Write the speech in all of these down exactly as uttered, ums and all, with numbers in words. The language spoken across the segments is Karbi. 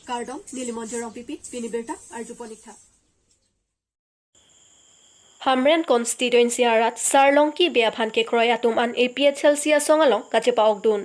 Kardom, neli Monjir Rongpipi, pini birta arjupon ik tha. Hamren constituency arat Sarlongki Bey aphan kekroi atum an A P H L C asong along kachepa-okdun.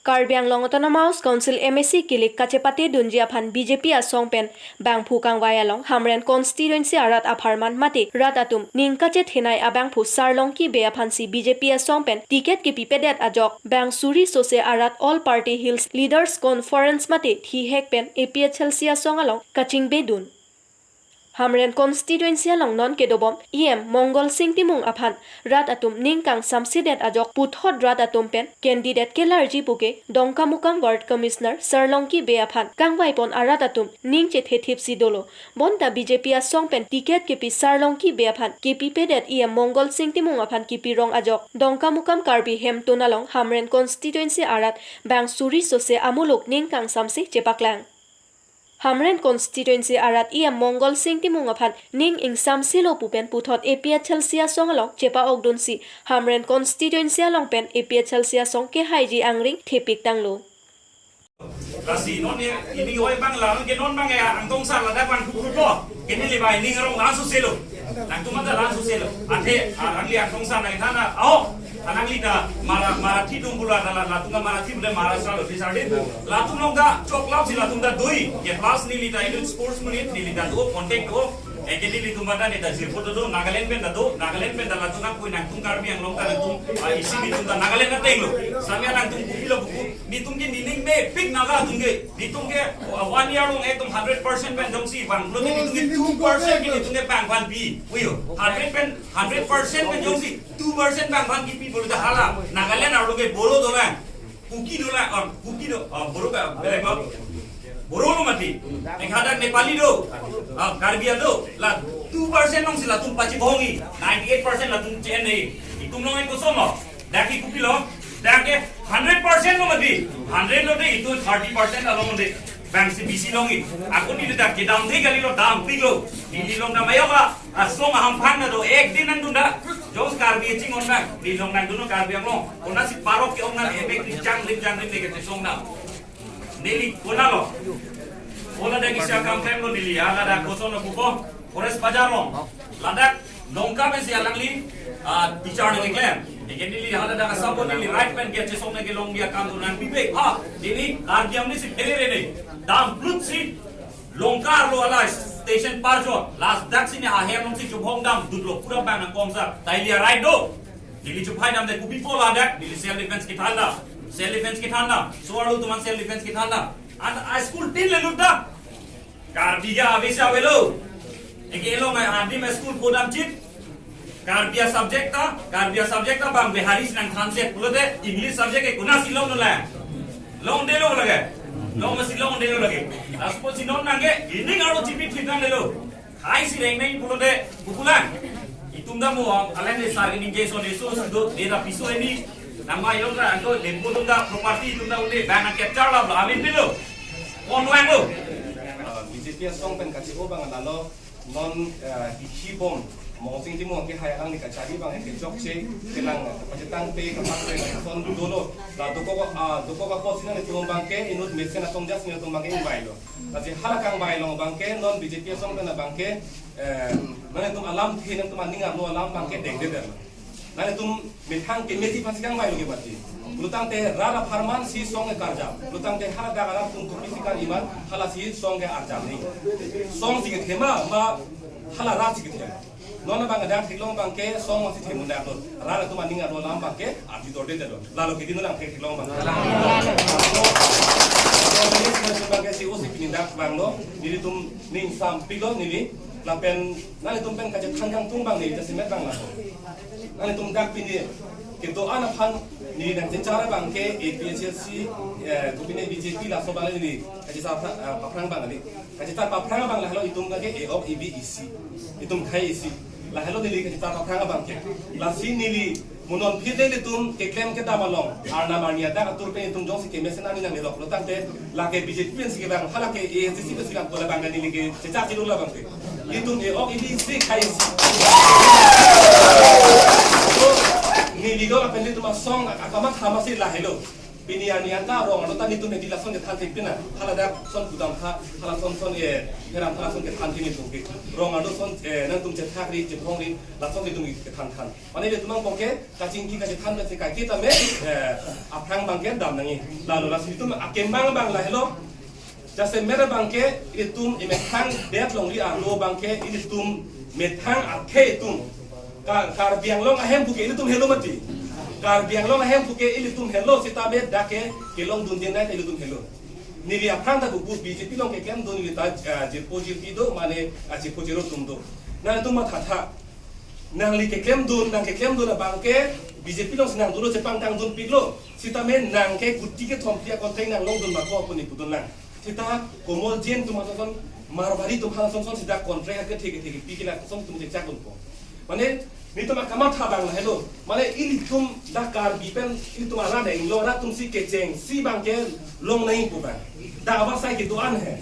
Karbi Anglong Autonomous Council M A C kilik kachepatedunji aphan B J P asong pen bangphu kangvai along Hamren constituency arat apharman mate rat atum ning kachethenei abangphu Sarlongki Bey aphansi B J P asong pen ticket kepipedet ajok bang suri sose arat All Party Hills Leaders Conference mate thihek pen A P H L C asong along kachingbedun. Hamren constituency along non kedobom E M Mongal Sing Timung aphan rat atum ning kangsamsedet ajok puthot rat atum pen candidate kelarji puke Dongkamukam Ward Commissioner Sarlongki Bey aphan kangvaipon arat atum ning chethethipsi dolo. Bonta B J P asong pen ticket kepi Sarlongki Bey aphan kepipedet E M Mongal Sing Timung aphan kipirong ajok Dongkamukam Karbi Hemtun along Hamren constituency arat bang suri sose amuluk ning kangsamse chepaklang. Hamren constituency arat E M Mongal Sing Timung aphan ning ingsamselo pu pen puthot A P H L C asong along chepa-okdunsi Hamren constituency along pen A P H L C asong kehaiji angring thepiktanglo. Lasi non ye, ini oi bang la, non ke non bang ya, Angtong Sar ladak bang kukulo. Kene le bai ning arong langsung selo. Nangtum mata langsung selo. Athe, alangli Angtong Sar nang thana, aho. Alangli ta Mara, Marathi dong bula, la, latum ta Marathi bula, Maharashtra lo, bisa deh. Latum long ta choklap si latum ta doi. Ke plus neli ta itu sports menit, neli ta do, contact do. Eke nelitum mata neta jirpo do, Nagaland pen ta do, Nagaland pen ta latum ta koi nangtum Karbi Anglong ta nangtum, ah, isi nelitum ta Nagaland ateng lo. Samya nangtum kopilo puku, nelitum ke nining mepik Naga atum ke, nelitum ke, ah, one year long ekdom hundred percent pen jongsi bang, lo nelitum ke two percent ke nelitum ke bang bang pi, uyo, hundred pen, hundred percent pen jongsi two percent bang bang kipi bolu ta hala, Nagaland arlo ke Bodo dolang. Kuki dolang, or Kuki do, or Boro ka, belek lo. Boro lo mati. Ekhadak Nepali do, ah, Karbi do. La two percent long si latum pachi bohongi. Ninety-eight percent latum J N A. Itum long ekosong lo. Dak ke kopilo. Dak ke hundred percent lo mati. Hundred lo de, itu thirty percent along de. Bang si bisi longi. Ako di dak kedam de kali lo, dampik lo. Di di long dam ayo ka. Asong ahamphang na do, ek din nangdun da. Jong Karbi chingon na, di long nangdun Karbi Anglong. Konatsi parok ke-ong na, emek ni jangrim jangrim ni ke song na. Neli kona lo. Kona de kisya kam klem lo neli, ya, ladak koson lo kupo. Forest Bazar lo. Ladak Dongka pensi alangli, ah, bichar ni klem. Eke neli hala dak asabo neli right pen ke chesong na ke long dia kam tu nangpipe. Ah, neli Karbi Anglong ni si phere re ni. Dam plut si Longkar lo ala station parjo, ladak si ne ahem along si chubhong dam, dutlo pura bang nangkong sa, ta ili arai do. Neli chuphai dam de kopi po ladak, neli self defense kethan dam. Self defense kethan dam. So arlo atum an self defense kethan dam. An a school tin le lut dam. Karbi ke ave si avelo. Eke elong ai adim school kodam chit. Karbi a subject ta, Karbi a subject ta bang Bihari si nangthanset pulote English subject ke konatsi long lo la. Longdelo lake. Long masi longdelo lake. Laso apotsi non nangke, ining aro chipi thik nangdelo. Hai si reng nang pulote, kukulang. Itum ta mo, aleng de sar ini Jason eso sido, de ta piso ini. Nama ilong ta, angko, dempo tum ta, property itum ta unde, bang nang capture lo, amin pilo. Kon lang lo. Ah, B J P asong pen kachi-o bang lalo, non, eh, hihibom, Mongsing Timung ke hai alangli kachari bang ke chokche, kelang, kachetang pe, kapak pe, kason dolo. La dokok, ah, dokok apotsi nangtum bang ke, inut mesen asong jas nangtum bang ke ingvai lo. Lasi hala kangvai long bang ke, non B J P asong pen bang ke, eh, nangtum alamthe, nangtum aning arlo alam bang ke dengde der. Nangtum methang ke meti pasi kangvai lo ke mati. Pulotangte rat apharman si song ke karjam. Pulotangte hala dak alam tum kopi si kar iman, hala si song ke arjam ni. Song si kethe ma, ma hala rat si kethe. Non bang dak theklong bang ke song si the mun dak lo. Rat atum aning arlo alam bang ke arju dorde dolo. Lalo ke dino nang theklong bang. Bang ke si usi pini dak bang lo. Nelitum ning sampik lo neli. Lapen nangtum pen kachethan kangtung bang neli ta simet bang lo. Nangtum dak pini kedo-an aphan neli nangchechar bang ke A P H L C, eh, kopine B J P laso bang neli kachechar, eh, paphrang bang neli. Kachechar paphrang bang lahelo itum ke A O, A B, A C. Itum khei A C. Lahelo neli kachechar paphrang bang ke. Lasi neli Mo non aphi te ilitum keklem kedam along, arnam arni adak atur pen itum jongsi kemesen ani nanglelok lo tangte, lake B J P pensi kevang, halake A S D C pensi kevang, pu labang ke neli kechechak chidun labang ke. Itum e-ok ili isi khai isi. So, neli do lapen itum asong akamatha masi lahelo. Pini arni angka arong arlo ta nelitum edi lason kethan thek pina. Haladak son kudam tha, halason son, eh, heram halason kethan thek nelitum ke. Rong arlo son, eh, nangtum chethak ri, chephong ri, lason nelitum kethan than. Mane ilitum abangke kachingki kachethan pensi kaiketa me, eh, aphrang abangke dam nangji. Lalo lasi itum akemang abang lahelo. Jasemet abangke itum emethang det longri arlo abangke itum methang akhei itum. Ka-, Karbi Anglong ahem puke ilitum helo mati. Karbi Anglong ahem puke ilitum helo sitame dak ke kelongdunde nai ilitum helo. Neli aphrang ta bubu B J P along keklemdun neli ta, ah, jirpo jirpi do mane, ah, jirpo jirpo atum do. Nangtum mathatha. Nangli keklemdun, nang keklemdun abangke B J P alongsi nangdolo chepangtangdunpiklo. Sitame nang ke guti kethom pi a-contract nanglongdun ma ko pu neli pudun lang. Sita Komol Jain atum ason son, Marwari atum halason son sita contract akethe kethe pi ke lason atum chechakdunpo. Mane nelitum akamatha abang lahelo. Mane ilitum dak Karbi pen ilitum arat denglo, arat atumsi kechengsi abangke long nangji pu abang. Dak abang sai kedo-an he.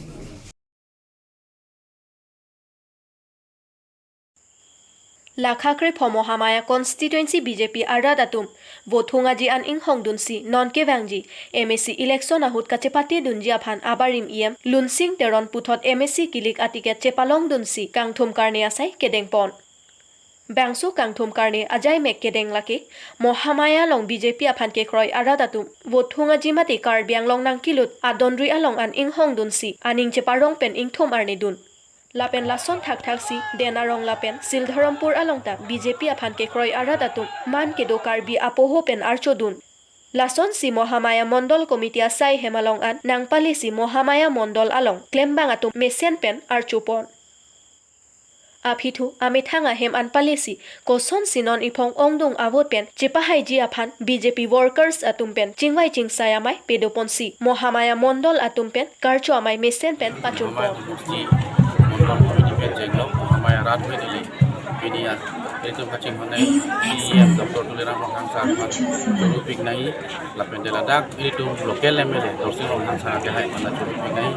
Lakha krepho Mahamaya constituency B J P arat atum vote hung aji an inghongdunsi non kevangji M A C election ahut kachepatedunji aphan abarim E M Lunsing Teron puthot M A C kilik aticket chepalongdunsi kangthum karne asai kedengpon. Bangso kangthum karne ajaimek kedeng lake Mahamaya along B J P aphan kekroi arat atum vote hung aji mate Karbi Anglong nangkelut adonri along an inghongdunsi aning cheparong pen ingthum arnedun. Lapen lason thakthaksi Den Arong lapen Sildharampur along ta B J P aphan kekroi arat atum man kedo Karbi apoho pen archodun. Lasonsi Mahamaya Mondol Committee asai hem along an nangpalesi Mahamaya Mondol along klembang atum mesen pen archopon. Aphi thu amethang ahem an palesi kosonsi non iphong ongdung a-vote pen chepahaiji aphan B J P workers atum pen chingvai chingsai amei pedoponsi Mahamaya Mondol atum pen karcho amei mesen pen pachunpon. Mahamaya Homosti Mondol Committee pen jenglok Mahamaya rat pen ili pini a, ilitum kachinghon C E M Doctor Tuliram Ronghang sir aphan chorupik nangji. Lapen de ladak ilitum local M L A Dorsing Ronghang sir ke hai mana chorupik nangji.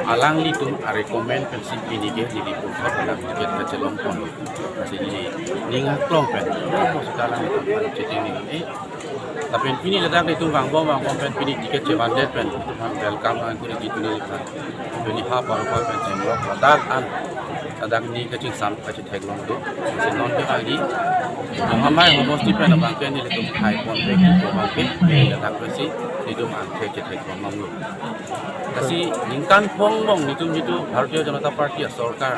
Alanglitum a-recommend pensi pini ke neli puthot adak ticket kachelongpon. Lasi neli ning aklong pen, oh, sita alanglitum aphan chetheng neli. Lapen pini ladak ilitum vangbom vangbom pen pini ticket chevandet pen itum aphan welcome nangkuri ji tuni aphan. Pini ha parupa pen jenglok ladak an, ladak neli kachingsam kachitheklong do. Lasi non ke agi Mahamaya Homosti pen abangke nelitum haiponpik itum abangke pini ladak pensi nelitum angthek chetheklong nanglo. Lasi ningkan phongbong nelitum jitu Bharatiya Janata Party asorkar,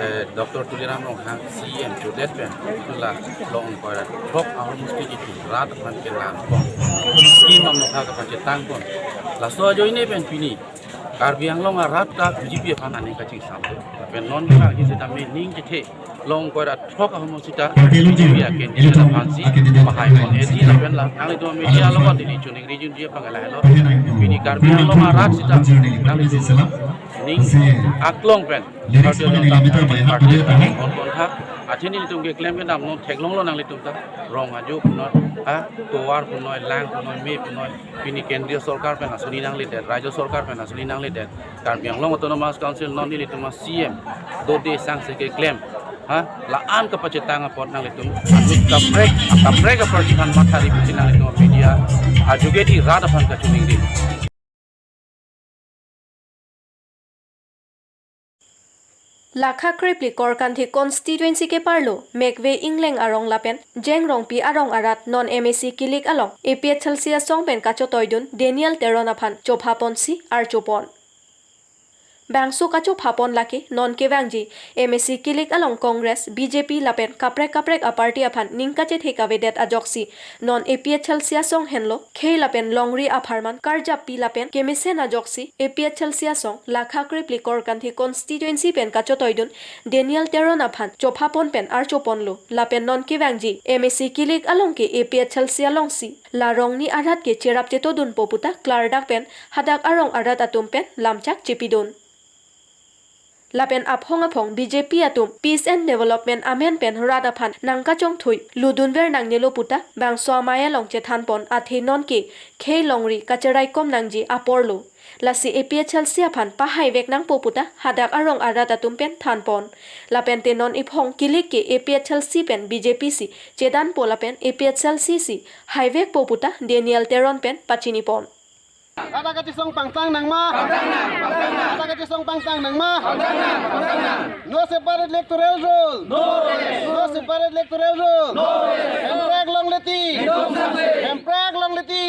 eh, Doctor Tuliram Ronghang C E M chodet pen itum la long koira throk ahomosti jitu rat aphan kelangpon, scheme anokha kapachetangpon. Laso ajoine pen pini Karbi Anglong arat ta B J P aphan aning kachingsam. Lapen non ke agi sitame ning kethe long koira throk ahomosti ta B J P a-candidate aphansi pahaipon eti lapen la nanglitum media along neli choningri junji aphan lahelo. Pini Karbi Anglong arat sita nanglitum ning aklong pen Bharatiya Janata Party, Party pen ingkon kon tha. Athe nelitum keklem kedam non theklonglo nanglitum ta. Rong ajo punoi, ha, tovar punoi, lang punoi, me punoi. Pini Kendriya Sorkar pen asoni nangledet, Rajya Sorkar pen asoni nangledet. Karbi Anglong Autonomous Council non nelitum a-C E M dode sangse keklem, ha, la-an kapachetang apot nanglitum anut kaprek, kaprek aparty aphan mathari pusi nanglitum media ajoge di rat aphan kachoningri. Lakha krepli Korkanthi constituency keparlo Mekve Ingleng arong lapen Jengrongpi arong arat non M A C kilik along A P H L C asong pen kachotoidun Daniel Teron aphan chophaponsi archopon. Bangso kachophapon lake non kevangji M A C kilik along Congress, B J P lapen kaprek kaprek aparty aphan ning kachethe kavedet ajoksi non A P H L C asong henlo khei lapen longri apharman karjappi lapen kemesen ajoksi A P H L C asong Lakha krepli Korkanthi constituency pen kachotoidun Daniel Teron aphan chophapon pen archoponlo. Lapen non kevangji M A C kilik along ke A P H L C alongsi la rongni arat ke cherap chetodunpo puta klardak pen hadak arong arat atum pen lamchak chepidun. Lapen aphong aphong B J P atum Peace and Development amen pen rat aphan nangkachongthui ludunver nangnelo puta bangso amei along chethanpon, athe nonke khei longri kacheraikom nangji aporlo. Lasi A P H L C aphan pahaivek nangpo puta hadak arong arat atum pen thanpon. Lapente non iphong kilik ke A P H L C pen B J P si chedanpo lapen A P H L C si haivekpo puta Daniel Teron pen pachinipon. Ada kachisong pangtang nangma? Ada kachisong pangtang nangma? No separate electoral roll. No separate electoral roll. Hemprek longle ti. Hemprek longle ti.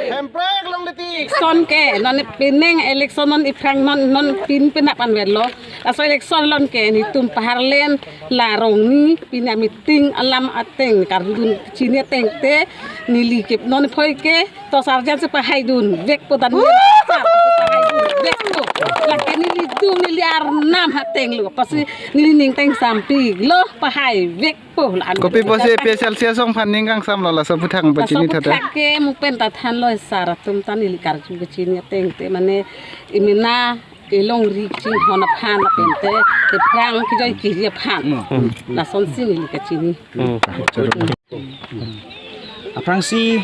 Hemprek longle ti. Election ke non pining election non iphrang non non pin pina panverlo. Laso election along ke netum paharlen la rong ni pina meeting alam ateng kardun chini ateng te neli ke non phoi ke to sarjan si pahaidunvekpo dan neli sarjan si pahaidunvekpo. Lake nelitum neli arnam hatenglo. Pasi neli ning teng sampiklo pahaivekpo la. Kopi pusi A P H L C asong aphan ning kangsamlo laso aphuthak pachini thata? Laso aphuthak ke mo pen ta thanlo sar atum ta neli karju kachini ateng te mane imena kelongri chinghon aphan lapente iphrang kejoi keri aphan. Lasonsi neli kachini. Aphrangsi,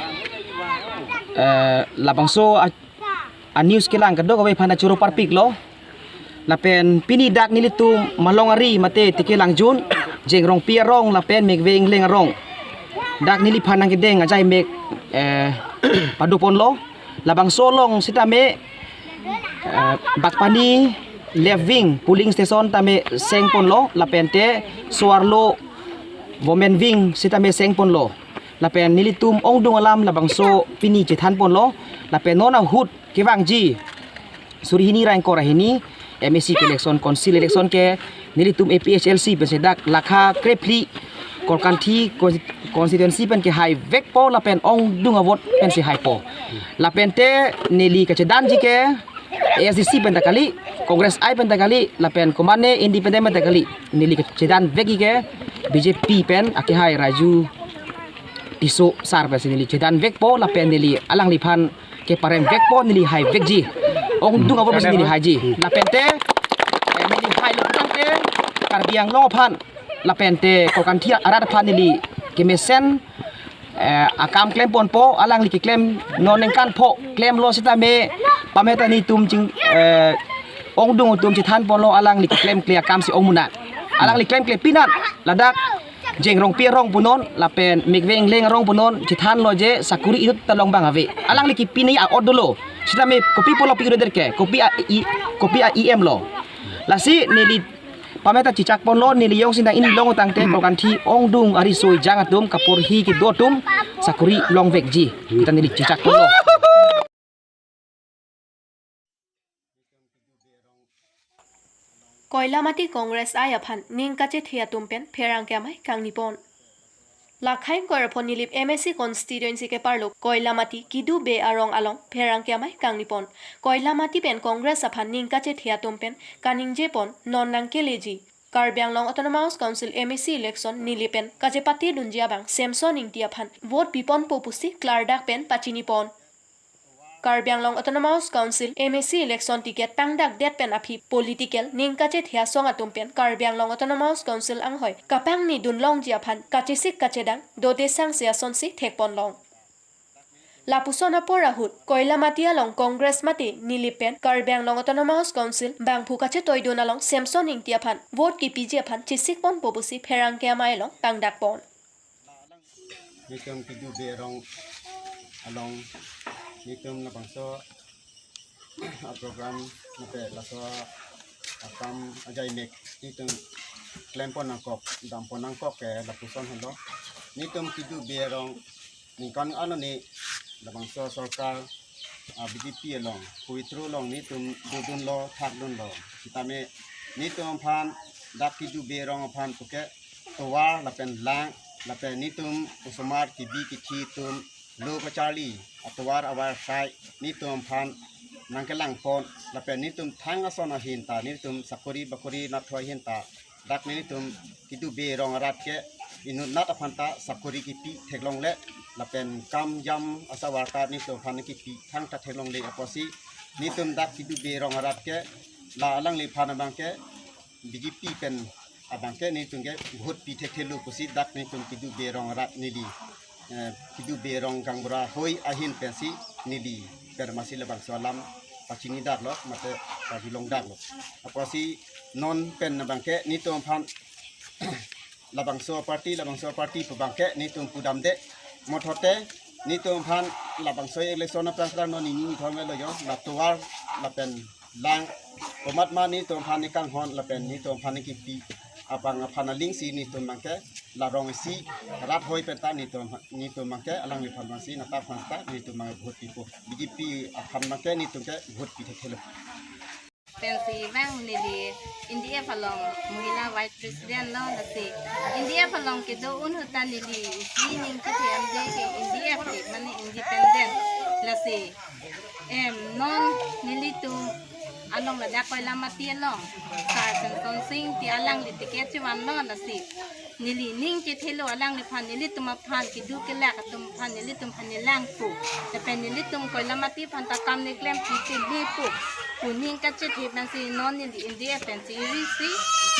eh, labangso a, a news kelang kadokave aphan ta choro parpiklo. Lapen pini dak nelitum Malong Ari mate Tikelangjun, Jengrongpi arong lapen Mekve Ingleng arong, dak neliphan nangkedeng ajaimek, eh, padoponlo. Labangso along sitame, eh, Bagpani left wing polling station tame sengponlo, lapente so-arlo women wing sitame sengponlo. Lapen nelitum ongdung alam labangso pini chethanponlo. Lapen non ahut kevangji suri hini ra ingkoi ra hini M A C ke election, council election ke nelitum A P H L C pensi dak lakha krephli Korkanthi con-, constituency pen kehaivekpo lapen ongdung avote pensi haipo. Lapente neli kachedanji ke A S D C pen ta kali, Congress I pen ta kali, lapen komane independent pen ta kali. Neli kachedanvekji ke B J P pen akehai Raju Tisso sar pensi neli chedanvekpo lapen neli alangliphan keparemvekpo, neli haivekji. Ongdung avote pensi neli haiji. Lapente, eh, neli hailo tangte Karbi Anglong aphan lapente Korkanthi arat aphan neli kemesen, eh, akam klemponpo, alangli keklem non ningkan pho klemlo sitame pameta netum ching, eh, ongdung atum chethanponlo alangli keklemkle akam si ong munan. Alangli klemkle pinan ladak Jengrongpi arong punon lapen Mekve Ingleng arong punon chethanlo je sakori inut ta long abang ave. Alangli kepini a-ot dolo. Sitame kopi pulo pi order ke, kopi a i, kopi a E M lo. Lasi neli pameta chechakponlo, neli jongsi nang-ini long tangte Korkanthi ongdung ariso ejang atum kaporhi kedo atum sakori longvekji. Kita neli chechakponlo. Koilamati Congress I aphan ning kachethe atum pen pherangke amei kangnipon. Lakha ingkoi ra pho Nilip M A C constituency keparlo Koilamati Kidu Bey arong along pherangke amei kangnipon. Koilamati pen Congress aphan ning kachethe atum pen kaningjepon non nangkeleji. Karbi Anglong Autonomous Council M A C election Nilip pen kachepatedunji abang Samson Ingti aphan vote piponpo pusi klardak pen pachinipon. Karbi Anglong Autonomous Council M A C election ticket tangdakdet pen aphi political ning kachethe asong atum pen Karbi Anglong Autonomous Council anghoi kapangnidun longji aphan kachesik kachedang dode sangse asonsi thekponlong. Lapuson apor ahut Koilamati along Congress mate Nilip pen Karbi Anglong Autonomous Council bangphu kachetoidun along Samson Ingti aphan vote kipiji aphan chesikponpo pusi pherangke amei along tangdakpon. Netum Kidu Bey arong along netum labangso a program mate laso akam ajaimek netum klempon nangkok, dampon nangkok ke lapuson helo. Netum Kidu Bey arong ningkan arni labangso sorkar, ah, B J P along, Pavitra along netum dodunlo, thakdunlo. Sitame netum aphan dak Kidu Bey arong aphan puke tovar lapen lang lapen netum osomar kebi kethe atum lo kacharli atovar avar sai netum aphan nangkelangpon lapen netum thang ason ahin ta netum sakori bakori nathu ahin ta dak netum Kidu Bey arong arat ke inut nat aphan ta sakori kipi theklongle lapen kam jam asa warta netum aphan kipi thangta theklongle apotsi netum dak Kidu Bey arong arat ke La alangliphan abangke B J P pen abangke nelitum ke vote pi thekthelo pusi dak nelitum Kidu Berong arat neli, eh, Kidu Berong gaonbura hoi ahin pensi neli pen masi labangso alam pachini daklo mate pajulong daklo. Apotsi non pen abangke nelitum aphan labangso party, labangso party pu abangke nelitum pudamde. Mothote nelitum aphan labangso election aphrang aphrang non nini thom lo jo, la tovar lapen lang, komatma nelitum aphan ne kanghon lapen nelitum aphan ne kipi abang aphan alingsi nelitum abangke la rong isi rat hoi pen ta nelitum, nelitum abangke alangliphan abangsi nata aphan ta nelitum abangke vote pipo. B J P aphan abangke nelitum ke vote pi thekthelo. Pensi vang neli N D F along Mohila Vice President lo, lasi N D F along kedo un ahut ta neli isi ning chethe amde ke N D F le mane independent, lasi em non nelitum along ladak Koilamati along Sar Semson Singh ti alangli ticket chevanlo, lasi neli ning chethelo alangliphan nelitum aphan kedo kelak atum aphan nelitum aphan nelangpo. Lapen nelitum Koilamati aphan ta kam ne klem pi te mepo pu ning kachethe pensi non neli N D F pensi iri si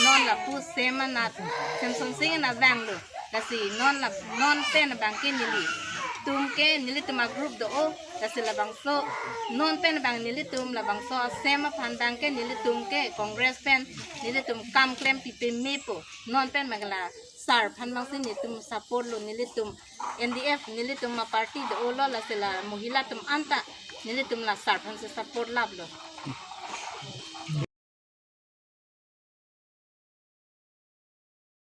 non lapu sem anat Semson Singh anat vanglo. Lasi non la non pen abangke nelitum ke nelitum a group do-o, lasi labangso non pen abang nelitum labangso asem aphan abangke nelitum ke Congress pen nelitum kam klem pi pe mepo. Non pen abang la Sar aphan abangsi nelitum support lo, nelitum N D F nelitum a party do-o lo, lasi la Mohila atum anta nelitum la Sar aphansi support laplo.